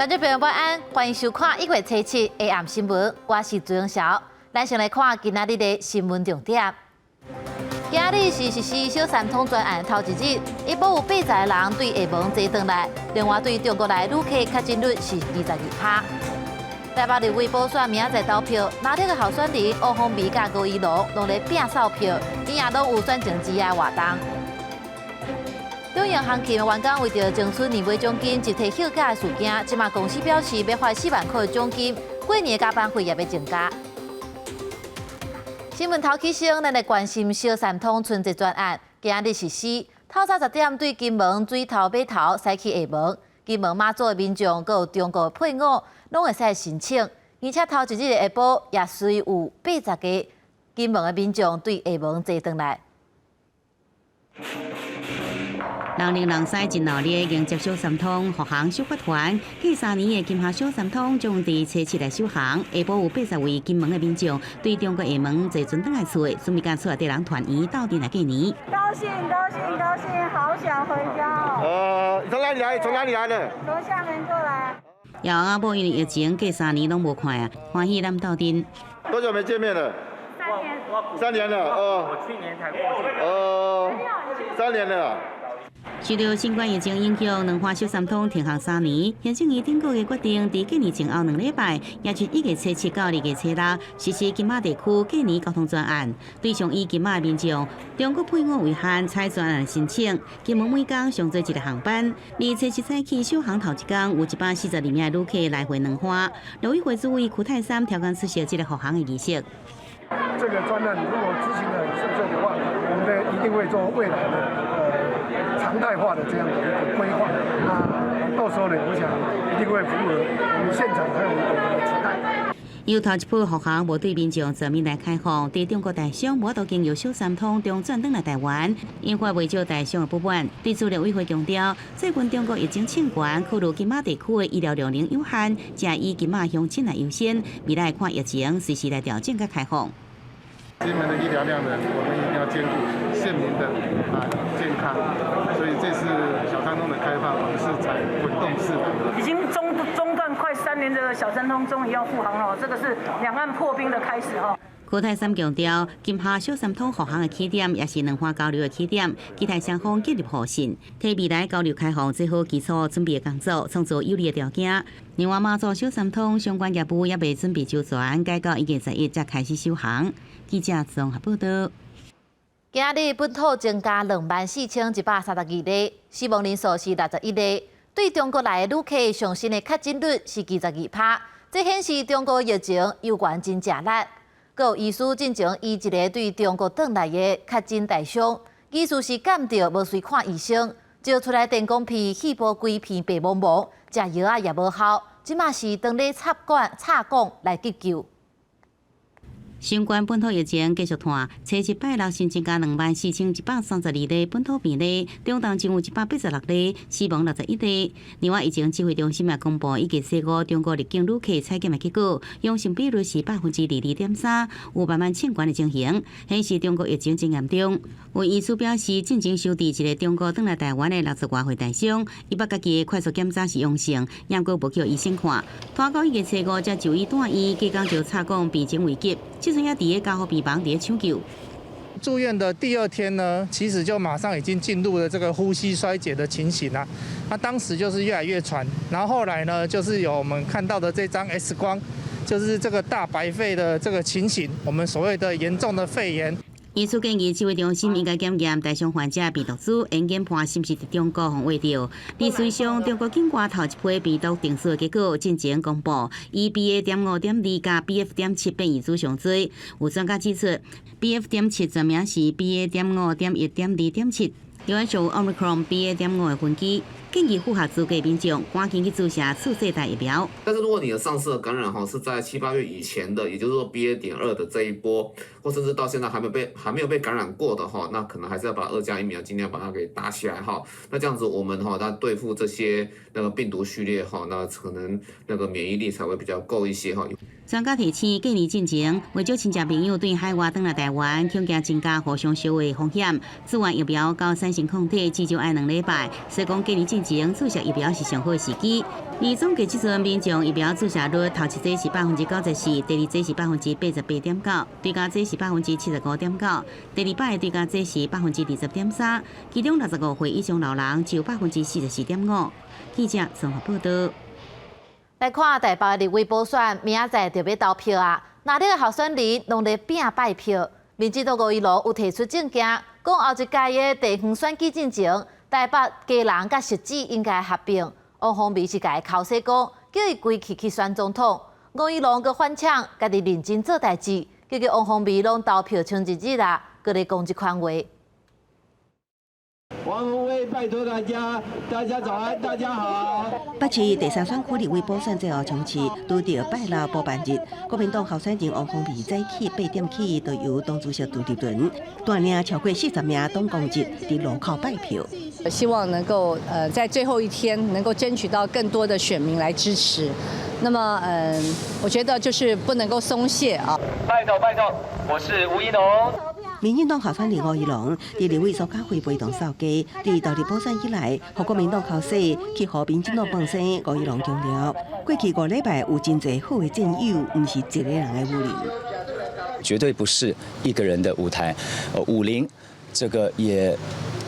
觀眾朋友晚安，歡迎收看1月初7下暗新聞，我是朱永曉。咱先來看今仔日的新聞重點。今日是實施小三通專案頭一日，一波有80個人對廈門坐轉來，另外對中國來旅客確診率是22%。台北立委補選明仔載投票，藍綠的候選人吳鳳美佮吳怡農攏咧拚數票，𪜶也攏有選情之夜活動。中營航勤的員工為著爭取年尾獎金集體休假的事件，這馬公司表示欲發4萬塊獎金，過年的加班費也欲增加。新聞頭起先，咱來關心小三通春節專案，今日實施，透早10點對金門水頭碼頭駛去廈門，金門馬祖的民眾閣有中國配偶，攏會使申請。而且頭一日的下晡，也隨有80個金門的民眾對廈門坐轉來。人擠人塞真鬧熱，迎接小三通復航首發團。過3年的金廈小三通將佇初七來首航，下晡有80位金門的民眾對中國廈門坐船轉來厝的，準備佮厝內底人團圓鬥陣來過年。高興高興高興，好想回家哦！從哪裡來？從哪裡來的？從廈門過來。阿翁仔某因為疫情過三年攏無看啊，歡喜攬鬥陣。多久沒見面了？3年。3年了哦。我去年才過去。哦，三年了。受到新冠疫情影響，兩岸小三通停航三年。行政院頂個月決定，佇過年前後2禮拜，也就是1月初7到2月初6，實施金馬地區過年交通專案，對象以金馬民眾、中國配偶為限，採專案申請。金門每工上濟一個航班，而初七早起首航頭一工，有142名旅客來回兩岸。陸委會主委邱太三調工出席這個復航的儀式。這個專案如果執行得很順遂的話，我們呢一定會做未來的常態化的這樣的一個規劃，那到時候呢，我想一定會符合我們現場還有我們的期待。由頭一波復航無對民眾全面來開放，佇中國台商無法度經由小三通中轉轉來台灣，引發袂少台商的不滿。對此，陸委會強調，最近中國疫情升懸，考慮金馬地區的醫療量能有限，才以金馬鄉親來優先，未來看疫情隨時來調整佮開放。金門的醫療量能，我們一定要兼顧縣民的健康，所以這次小三通的開放，我們是採滾動式的。已經中斷快3年的小三通終於要復航了，這個是兩岸破冰的開始哈。邱太三強調，金廈小三通復航的起點，也是兩岸交流的起點，期待雙方建立互信，替未來交流開放做好基礎準備的工作，創造有利的條件。另外，馬祖小三通相關業務猶未準備周全，改到1月11才開始首航。記者綜合報道。今日本土增加24,132例，死亡人數是61例。對中國來的旅客上新的確診率是22%，這顯示中國疫情猶原真正力。閣有醫師進前醫一个對中國轉來的確診台商，疑似是感著無隨看醫生，照出來電光片，肺部規片白茫茫，食藥仔也無效，這馬是當咧插管插管來急救。新冠本土疫情繼續拖，初七拜六新增加24,132例本土病例，中重症有186例，死亡61例。另外，疫情指揮中心也公布，1月初5中國入境旅客採檢的結果，陽性比率是2.3%，有慢慢升懸的情形，顯示中國疫情真嚴重。有醫師表示，進前收治一个中國轉來台灣的60外歲台商，伊捌家己的快速檢查是陽性，猶閣無叫醫生看，拖到1月初5才就醫住院，隔工就插管病情危急。這陣也佇咧加護病房佇咧搶救。住院的第二天呢，其實就馬上已經進入了這個呼吸衰竭的情形啦。那當時就是越來越喘，然後後來呢，就是有我們看到的這張 X 光，就是這個大白肺的這個情形，我們所謂的嚴重的肺炎。醫師建議指揮中心應該檢驗台商患者病毒株，研判是毋是佇中國予秽著。而隨上中國境外頭一批病毒定序的結果進前公布，以 BA.5.2佮 BF.7變異株上濟。有專家指出，BF.7全名是 BA.5.1.2.7，猶原屬 Omicron BA.5的分支。建議符合資格民眾趕緊去注射次世代疫苗。但是如果你的上次的感染哈是在七八月以前的，也就是說 BA.2的這一波，或甚至到現在還沒有被感染過的哈，那可能還是要把二價疫苗盡量把它給打起來哈。那這樣子我們哈，那對付這些那個病毒序列哈，那可能那個免疫力才會比較夠一些哈。專家提醒，過年進前，袂少親戚朋友對海外轉來台灣，恐驚增加互相相傳的風險。注完疫苗到產生抗體至少愛2禮拜，所以講過年進進前注射疫苗是上好的時機。而總計這陣民眾疫苗注射率，頭一劑是94%，第二劑是88.9%，追加劑是75.9%，第二擺追加劑是20.3%，其中65歲以上老人只有44.5%。記者綜合報道。來看台北立委補選，明仔載就欲投票啊！藍綠的候選人攏咧拚拜票，民進黨吳怡農有提出政見，講後一屆的地方選舉進前，台北基隆佮汐止應該合併。王鴻薇是共伊剾洗講，叫伊規氣去選總統。吳怡農閣反搶，家己認真做代誌，結果王鴻薇攏投票前一日啦，閣咧講這款話。王鴻薇拜託大家，大家早安，大家好。北市第三選區立委補選最後衝刺，拄著拜六補辦日，國民黨候選人王鴻薇早起8點起，就由黨主席朱立倫帶領超過40名黨公職佇路口拜票。希望能夠在最後一天能夠爭取到更多的選民來支持。那麼我覺得就是不能夠鬆懈啊！拜託拜託，我是吳怡農。民進黨候選人吳怡農佇立委蘇嘉輝陪同掃街，佇投入補選以來，予國民黨剾洗，去予民進黨放生。吳怡農強調，過去5禮拜有真濟好的戰友，毋是一個人的武林。絕對不是一個人的舞台，武林這個也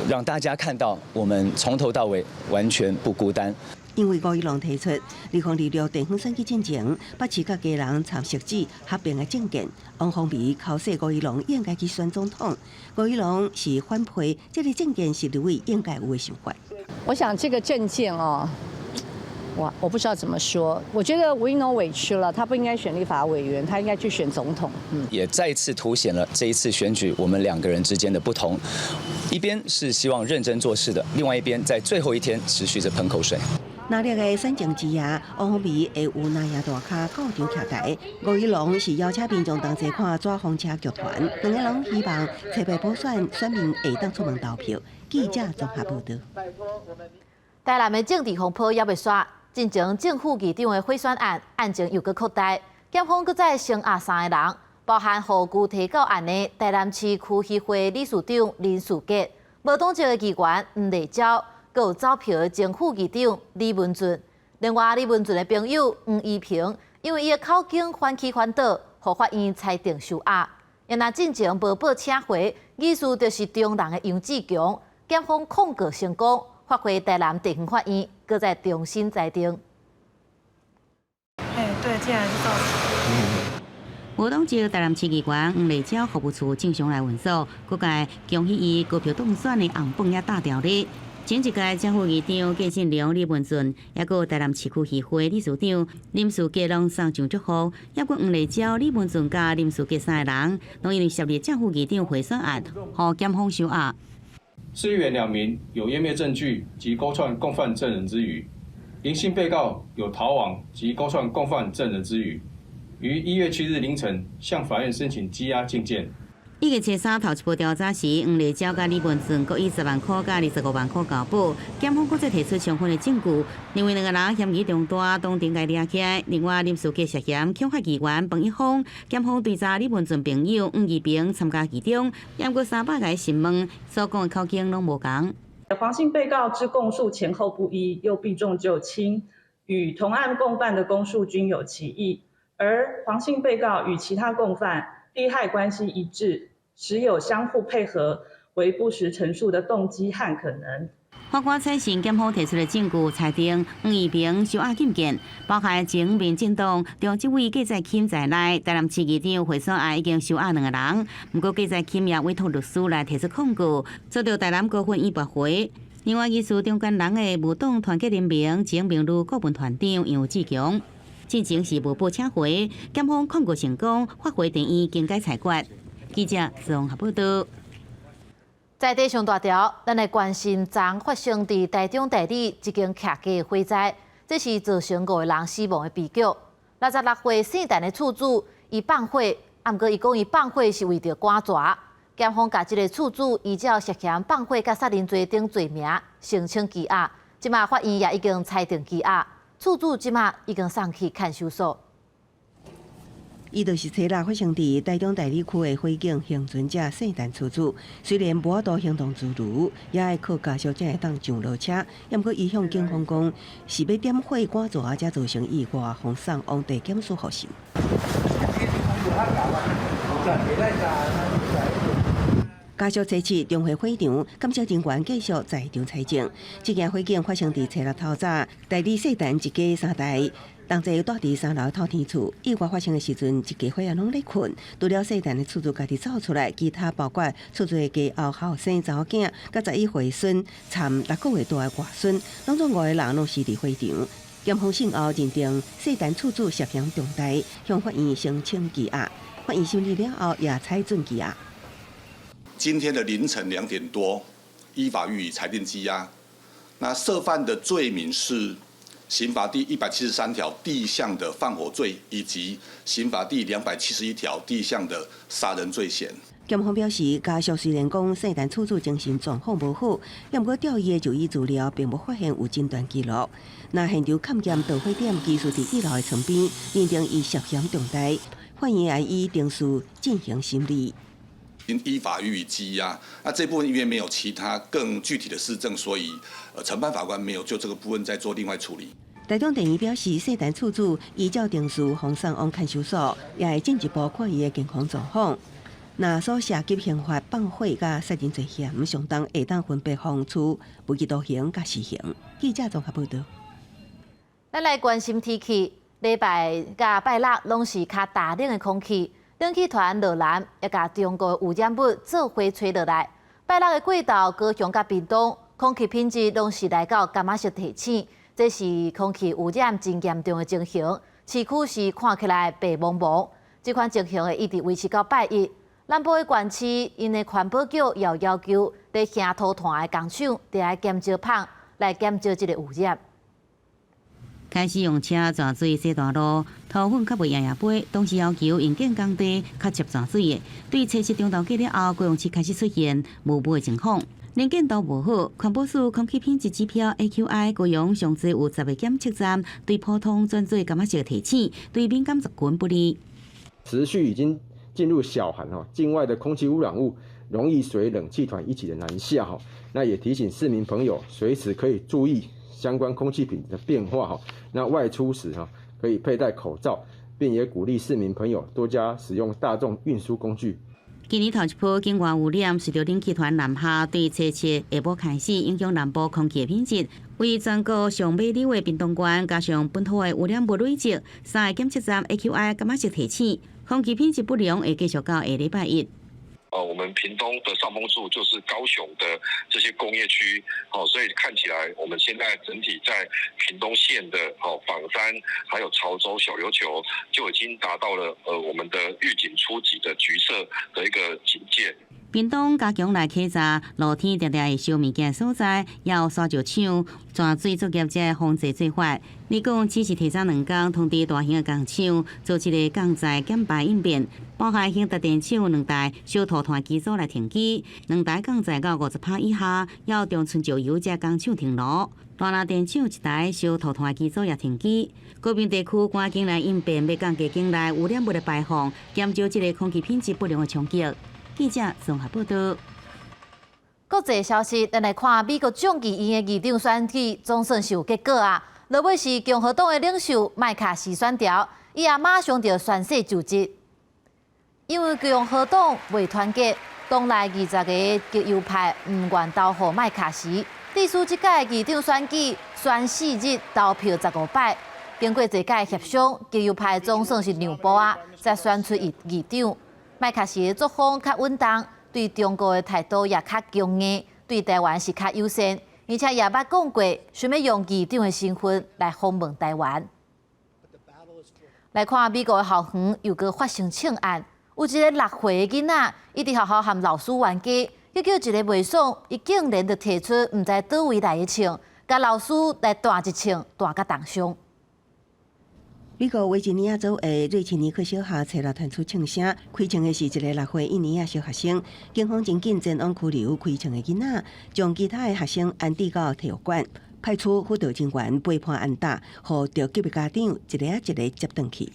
讓大家看到，我們從頭到尾完全不孤單。因為吳怡農提出，2026地方選舉進前，北市佮基隆參汐止合併的政見，王鴻薇剾洗吳怡農應該去選總統。吳怡農是反批，這个政見是立委應該有的想法。我想這個政見哦，我不知道怎麼說。我覺得吳怡農委屈了，他不應該選立法委員，他應該去選總統。也再次凸顯了這一次選舉我們兩個人之間的不同，一邊是希望認真做事的，另外一邊在最後一天持續着噴口水。藍綠的選戰之夜，王鴻薇會有南亞大跤到場徛台，吳怡農是邀請民眾同齊看紙風車劇團，兩個人希望初八補選選民會當出門投票。記者綜合報道。台南的政治風波猶未煞，進前正副議長的賄選案案情又閣擴大，檢方閣再聲押三个人，包含予具提告案的台南市區議會理事長林士傑、無黨籍的議員黃麗嬌，閣有走票的前副議長李文俊。另外，李文俊的朋友黃怡平，因為伊的口供反起反倒，予法院裁定收押。因若進前無報請回，疑似就是中人的楊志強，檢方控告成功，發回台南地方法院，閣再重新裁定。哎，對，竟然是造假。無黨籍台南市議員黃麗嬌服務處正常來運作，閣共恭喜伊高票當選的紅榜也打掉咧。前一屆正副議長郭振龍、李文俊，抑閣台南市區議會理事長林士傑攏送上祝福，抑閣黃麗嬌、李文俊佮林士傑三个人，攏因為涉入正副議長賄選案，予檢方收押。市議員兩名有湮滅證據及勾串共犯證人之虞，林姓被告有逃亡及勾串共犯證人之虞，於1月7日凌晨向法院申請羈押禁見。1月初3頭一步調查時，黃麗嬌佮李文俊各以10萬塊佮25萬塊交保，檢方閣再提出充分的證據，認為兩个人嫌疑重大，當庭共掠起來。另外，林士傑涉嫌恐嚇議員彭一峰，檢方追查李文俊朋友黃義平參加其中，毋過300个詢問所講的口供攏無仝。黃姓被告之供述前後不一，又避重就輕，與同案共犯的供述均有歧異，而黃姓被告與其他共犯利害關係一致。實有相互配合為不實陳述的動機和可能。法官採信檢方提出的證據，裁定黃義平收押禁見，包含前民進黨中執委郭在欽在內，台南市議長賄選案已經收押兩個人，毋過郭在欽也委託律師來提出控告，遭到台南高法院駁回。另外，疑似中間人的無黨團結聯盟前名譽顧問團長楊志強，進前是無報請回，檢方控告成功，發回地院更改裁決。記者綜合報道。在地上大條，咱來關心昨發生佇台中大里一間徛家火災，這是造成五個人死亡的悲劇。66歲姓陳的厝主，伊放火，毋過伊講伊放火是為著趕蛇。檢方共這个厝主依照涉嫌放火佮殺人罪等罪名申請羈押，這馬法院也已經裁定羈押，厝主這馬已經送去看守所。伊就是初六發生佇台中大里區的火警倖存者姓陳厝主，雖然無法度行動自如，也愛靠家屬才會當上落車。毋過伊向警方講，是欲點火趕做啊，才造成意外，予送往地檢署候審。家屬初七重回火場，檢察人員繼續在場採證。這件火警發生佇初六透早，大里細陳一家三代，同齊蹛佇三樓透天厝。意外發生的時陣，一家伙仔攏咧睏，除了細陳的厝主家己走出來，其他包括厝主的家後後生查某囝，佮11歲孫，摻6個月大的外孫，攏總五個人攏死佇火場。檢方訊後認定細陳厝主涉嫌重大，向法院申請羈押。法院審理了後也採准羈押。今天的凌晨2點多，依法予以裁定羈押。那涉犯的罪名是刑法第173條第一項的放火罪，以及刑法第271條第一項的殺人罪嫌。檢方表示，家屬雖然講細陳厝主精神狀況無好，毋過調伊的就醫資料並無發現有診斷記錄。若現場勘驗導火點其實佇一樓的床邊，認定伊涉嫌重大，法院會依程序進行審理。應依法予以羈押。那這部分因為沒有其他更具體的事證，所以承辦法官沒有就這個部分再做另外處理。台中地院表示，細陳厝主依照程序予送往看守所，也會進一步看伊的健康狀況。若所涉及刑法放火佮殺人罪嫌，上重會當分別予處無期徒刑佮死刑。記者綜合報導。咱來關心天氣，禮拜佮拜六攏是較乾冷的空氣。冷氣團落南，也共中國污染物做伙吹落來。拜六的過晝，高雄佮屏東空氣品質攏是來到柑仔色提醒，這是空氣污染真嚴重的情形。市區是看起來白茫茫，這款情形會一直維持到拜一。南部的縣市，𪜶的環保局也要求，佇興塗炭的工廠，著愛減少麭來減少這个污染。開始用車轉水洗大路，塗粉較袂掖掖飛，同時要求營建工地較捷轉水的。對初七中晝過了後，高雄市開始出現霧霧的情況，能見度無好。環保署空氣品質指標 AQI 高雄上濟有10個檢測站，對普通轉做柑仔色提醒，對敏感族群不利。持續已經進入小寒哦，境外的空氣污染物容易隨冷氣團一起的南下哈，那也提醒市民朋友隨時可以注意相關空氣品質的變化哈，那外出時哈可以佩戴口罩，並也鼓勵市民朋友多加使用大眾運輸工具。今年頭一波境外污染隨著冷氣團南下，對初七下晡開始影響南部空氣的品質。為全國上尾流的屏東縣，加上本土的污染物累積，三个檢測站 AQI 柑仔色提醒，空氣品質不良會繼續到下禮拜一。我們屏東的上風處就是高雄的這些工業區，哦，所以看起來我們現在整體在屏東縣的哦枋山，還有潮州、小琉球就已經達到了我們的預警初級的橘色的一個警戒。屏東加強來檢查露天定定會燒物件所在，也有沙石廠、泉水作業者防治做法。你講只是提早2工通知大型的工廠做這个鋼材減排應變，包含興達電廠兩台燒塗炭機組來停機，兩台鋼材到50%以下，要長春石油這工廠停爐。大林電廠一台燒塗炭機組也停機。高屏地區趕緊來應變，欲降低境內污染物的排放，減少這个空氣品質不良的衝擊。記者綜合報導。國際消息，咱來看美國眾議院的議長選舉總算是有結果啊！落尾是共和黨的領袖麥卡錫選著，伊也馬上就宣誓就職。因為共和黨未團結，黨內20個極右派毋願投予麥卡錫，致使這屆議長選舉選四日投票15擺，經過濟屆協商，極右派總算是讓步啊，才選出伊議長。麥卡錫的作風較穩當，對中國的態度也較強硬，對台灣是較友善，而且也捌講過，想欲用議長的身份來訪問台灣。來看美國的校園又閣發生槍案，有一个6歲的囡仔，伊佇學校和老師冤家，結果一个袂爽，伊竟然就提出毋知佗位來的槍，共老師來彈一槍，彈甲重傷。美國維吉尼亞州的瑞奇尼克小學初六傳出槍聲，開槍的是一个6歲印尼裔小學生。警方真緊前往拘留開槍的囡仔，將其他的學生安置到體育館，派出輔導人員陪伴按打，予著急的家長一个一个接轉去。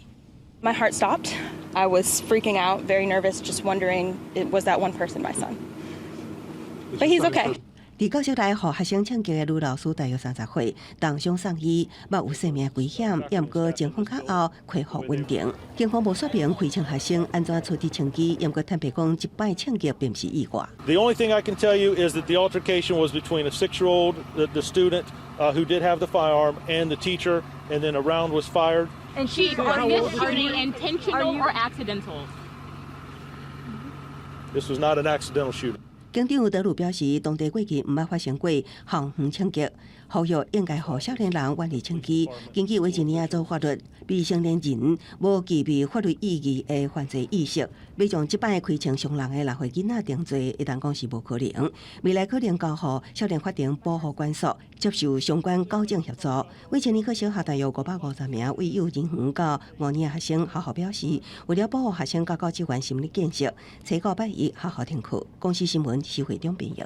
My heart stopped. I was freaking out, very nervous, just wondering, was that one person my son? But he's okay. 佇教室內，予學生槍擊的女老師大約30歲，重傷送醫，嘛有生命危險，也毋過情況較後恢復穩定。警方無說明開槍學生按怎處置槍支，也毋過坦白講，這擺槍擊並毋是意外。 The only thing I can tell you is that the altercation was between a 6-year-old, the student who did have the firearm, and the teacher, and then a round was fired. And Chief, was this shooting intentional or accidental? This was not an accidental shooting. 警長德魯表示，當地過去毋捌發生過校園槍擊，呼籲應該予少年人遠離槍支。根據維吉尼亞州法律，未成年人無具備法律意義的犯罪意識，欲將這擺開槍傷人的6歲囡仔定罪，會當講是無可能。未來可能交予少年法庭保護管束，接受相關矯正協助。未成年學校大約550名為幼兒園到五年學生，學校表示，為了保護學生佮教職員心理建設，初五拜一學校停課。公視新聞徐慧中編譯。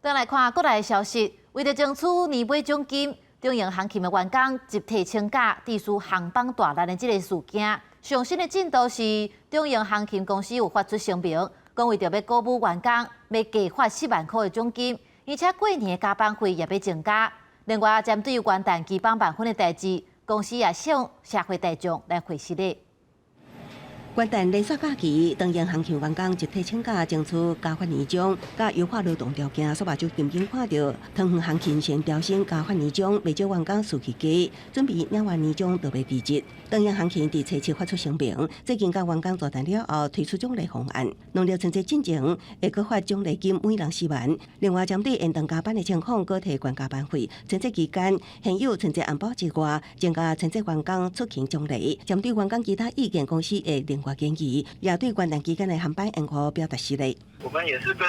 轉來看國內的消息，為著爭取年尾獎金，長榮航勤的員工集體請假，致使航班大難的這个事件，上新的進度是長榮航勤公司有發出聲明，講為著欲鼓舞員工，欲加發4萬箍的獎金，而且過年的加班費也欲增加。另外，針對元旦機班萬分的代誌，公司也向社會大眾來回釋的。元旦連續假期，長榮航勤員工集體請假，爭取加發年終、佮優化勞動條件。煞目睭緊緊看著，長榮航勤先調薪加發年終，袂少員工士氣低，準備領完年終就欲辭職。長榮航勤佇初七發出聲明，最近佮員工座談了後，推出獎勵方案。農曆春節進前會閣發獎勵金，每人4萬。另外，針對延長加班的情況，閣提懸加班費。春節期間，現有春節紅包之外，增加春節員工出勤獎勵。針對員工其他意見，公司會另外建議，也對元旦期間的航班延誤表達失禮。我們也是跟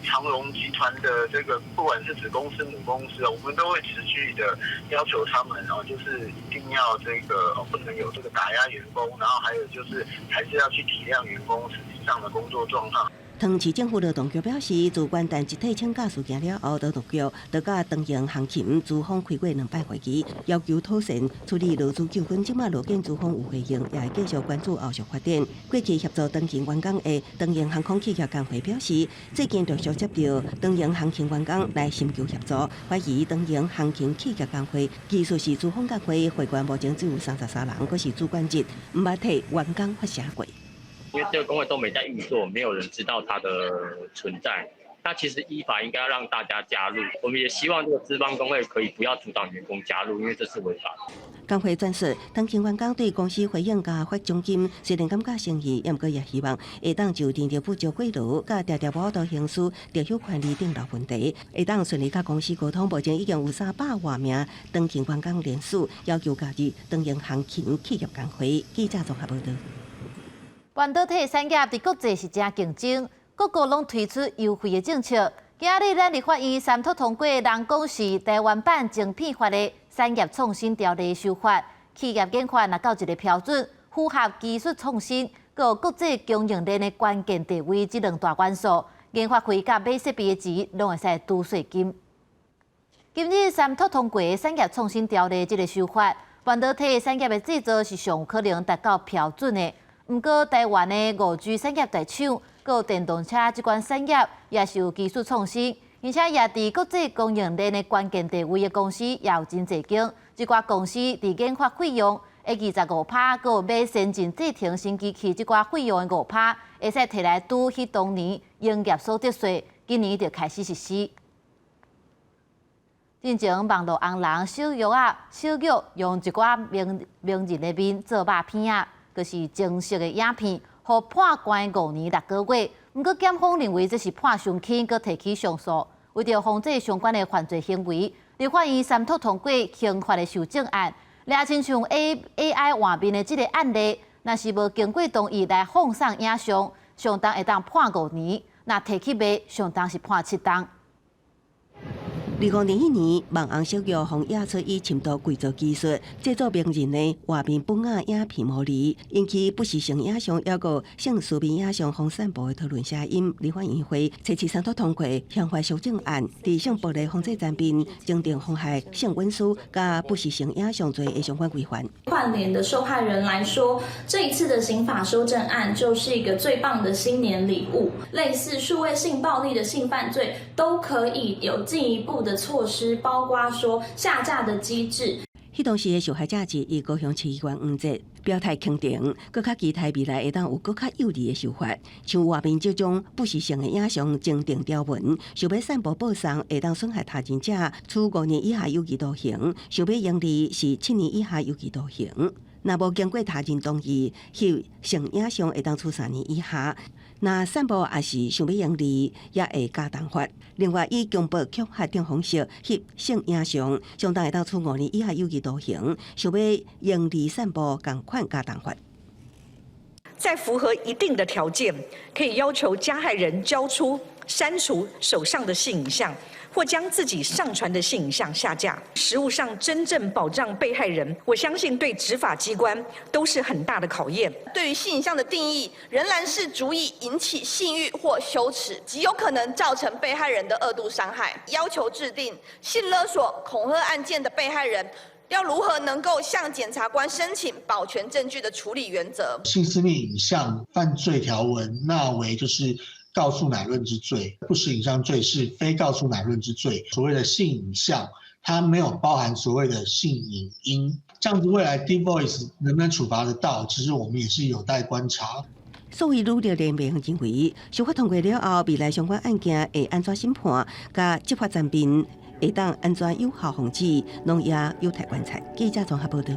長榮集團的這個，不管是子公司、母公司，我們都會持續的要求他們哦，就是一定要這個不能有這個打壓員工，然後還有就是還是要去體諒員工實際上的工作狀況。桃園市政府勞動局表示，自元旦集體請假事件了後，勞動局就佮長榮航勤資方開過兩擺會議，要求妥善處理勞資糾紛。這擺勞見資方有回應，也會繼續關注後續發展。過去協助長榮員工的長榮航空企業工會表示，最近陸續接到長榮航勤員工來尋求協助，懷疑長榮航勤企業工會其實是資方工會，會員目前只有33人，閣是主管職，毋捌替員工發聲過。因為這個工會都沒在運作，沒有人知道它的存在。那其實依法應該要讓大家加入，我們也希望這個資方工會可以不要阻擋員工加入，因為這是違法的。工會轉述，長榮員工對公司回應加發獎金，雖然感覺誠意，毋過也希望會當就人力不足過勞、佮定定無法度行使特許權利等老問題，會當順利佮公司溝通。目前已經有300外名長榮員工聯署，要求加入長榮航勤企業工會。記者綜合報導。半導體產業佇國際是誠競爭，各國攏推出優惠的政策。今仔日咱立法院三讀通過，人講是台灣版晶片法的產業創新條例修法，企業研發若到一个標準，符合技術創新、閣國際供應鏈的關鍵地位，這兩大元素，研發費佮買設備的錢攏會使拄稅金。今日三讀通過產業創新條例這个修法，半導體產業的製造是上有可能達到標準的。毋過，台灣的5G 產業大廠，閣電動車這款產業，也是有技術創新，而且也佇國際供應鏈的關鍵地位的公司也有真濟間。這寡公司佇研發費用的25%，閣買先進製程新機器這寡費用的5%，會使提來拄彼當年營業所得稅，今年就開始實施。進前網路紅人小玉仔，小玉用一寡名名人的面做肉片仔。就是情色的影片，予判關5年6個月。毋過檢方認為這是判傷輕，閣提起上訴。為著防止相關的犯罪行為，立法院三讀通過刑法的修正案。掠親像 AI 畫面的這个案例，若是無經過同意來放送影像，相當會當判5年；若提去賣，相當是判7冬。2021年，網紅小玉予野出以深度偽造技術製作名人的畫面本仔影片模擬，引起不實性影像抑閣性私密影像予散布的討論聲音。立法院會初七三度通過刑法修正案，佇性暴力防制層面增訂妨害性隱私佮不實性影像罪的相關規範。串聯的受害人來說，這一次的刑法修正案就是一個最棒的新年禮物。類似數位性暴力的性犯罪，都可以有進一步的措施，包括說下架的機制。彼當時的受害者之一高雄市議員黃捷表態肯定，閣較期待未來會當有閣較有利的修法，像畫面這種不實性的影像增訂條文，想欲散布播送會當損害他人者，處5年以下有期徒刑；想欲營利是7年以下有期徒刑。若無經過他人同意翕性影像，會當處3年以下；若散布抑是想欲營利，也會加重罰。另外，以強迫、恐嚇等方式翕性影像，相當會當處5年以下有期徒刑；想欲營利散布，仝款加重罰。在符合一定的條件，可以要求加害人交出、刪除手上的性影像，或將自己上傳的性影像下架。實務上真正保障被害人，我相信對執法機關都是很大的考驗。對於性影像的定義，仍然是足以引起性慾或羞恥，極有可能造成被害人的二度傷害。要求制定性勒索、恐嚇案件的被害人，要如何能夠向檢察官申請保全證據的處理原則？性私密影像犯罪條文納為就是告訴乃論之罪，不實影像罪是非告訴乃論之罪。所謂的性影像，它沒有包含所謂的性影音，這樣子未來 Deep Voice 能不能處罰得到，其實我們也是有待觀察。數位女力聯盟認為，修法通過了後，未來相關案件會按怎審判，佮執法層面會當按怎有效防止，攏也有待觀察。記者綜合報導。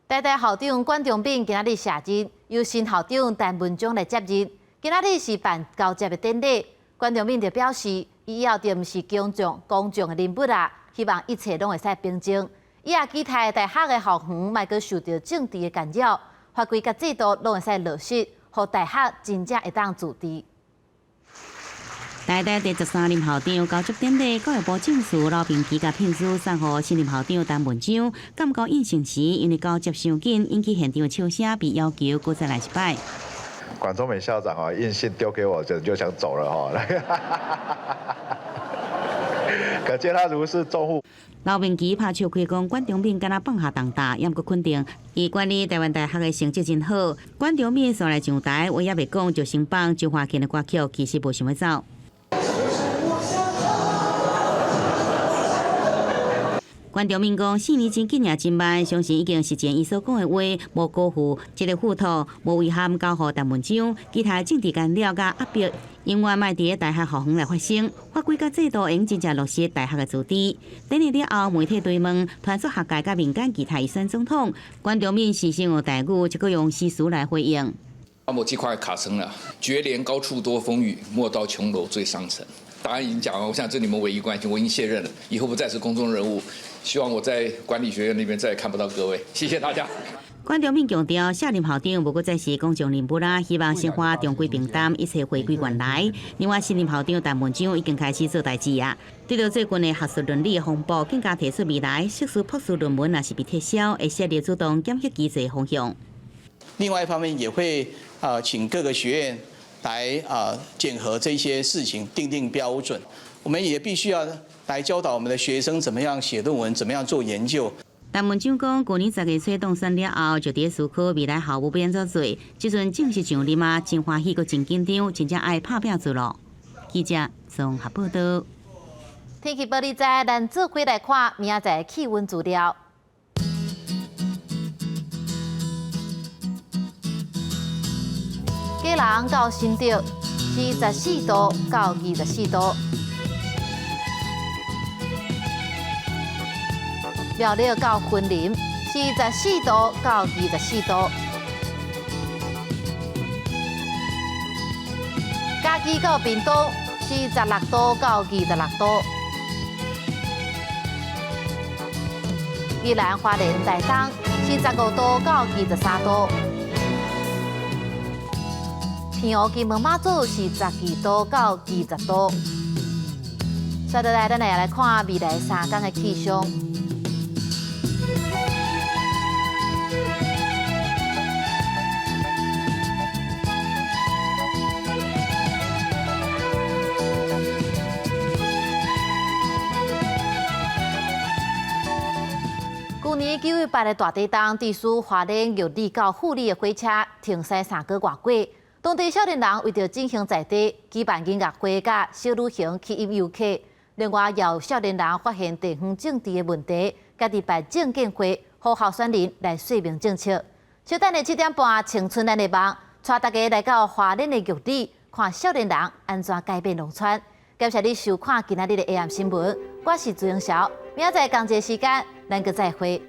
台大校長管中閔今仔日卸任，由新校長陳文忠來接任。今仔日是辦交接的典禮，管中閔就表示，伊以後就毋是公眾公眾的人物啦，希望一切攏會使平靜。伊也期待大學的校園莫閣受著政治的干擾，法規佮制度攏會使落實，予大學真正會當自治。台大第13任校長交接典禮，教育部證書劉明奇共聘書送予新任校長陳文章。感覺應承時，因為交接傷緊，引起現場的笑聲，被要求閣再來一擺。管中閔校長啊，印信丟給我就想走了哈，可見他如釋重負。劉明奇拍笑開講，管中閔敢若放下重擔，猶閣肯定，伊管理台灣大學的成績真好。管中閔煞來上台，話猶未講就先放周華健的歌曲，其實無想欲走。管中閔講，4年真緊也真慢，相信已經實踐伊所講的話，無辜負這个付託，無遺憾交予陳文章，其他政治干擾佮壓迫，永遠莫佇大學校園來發生。法規佮制度應真正落實大學的自治。典禮了後，媒體追問，傳出學界佮民間期待選總統，管中閔事先用台語，這個用詩詞來回應。啊，無這塊卡層了，絕憐高處多風雨，莫道窮樓最上層。答案已經講完，我想這你們唯一關心，我已經卸任了，以後不再是公眾人物。希望我在管理學院那邊再也看不到各位，謝謝大家。管中閔強調，卸任校長無閣再是公眾人物啦，希望生活重歸平淡，一切回歸原來。另外，新任校長陳文章已經開始做代誌啊。對著最近的學術倫理風波，更加提出未來碩士、博士論文若是被撤銷，會設立主動檢核機制的方向。另外一方面，也會請各個學院來檢核這些事情，訂定標準。我們也必須要來教導我們的學生怎麼樣寫論文，怎麼樣做研究。陳文章講，舊年10月初當選了後，就佇思考未來校務欲按怎做。這陣正式上任啊，真歡喜，閣真緊張，真正愛拍拚做囉。記者綜合報導。天氣報你知，咱做伙來看明仔載氣溫資料。基隆到新竹是14度到24度。苗栗到雲林是14度到24度。嘉義到屏東是16度到26度。宜蘭花蓮台東是15度到23度。澎湖金門馬祖是12度到20度。接落來，咱來來看未來3工的氣象。舊年9月8的大地震，致使花蓮玉里到富里的火車停駛3個外過。當地少年人為著振興在地，舉辦音樂會佮小旅行吸引遊客。另外，也有少年人發現地方政治的問題，家己辦政見會，予候選人來說明政策。小等下7點半，青春咱的夢，帶大家來到花蓮的玉里，看少年人按怎改變農村。感謝你收看今仔日的 AM 新聞，我是朱英韶，明仔載仝一个時間，咱閣再會。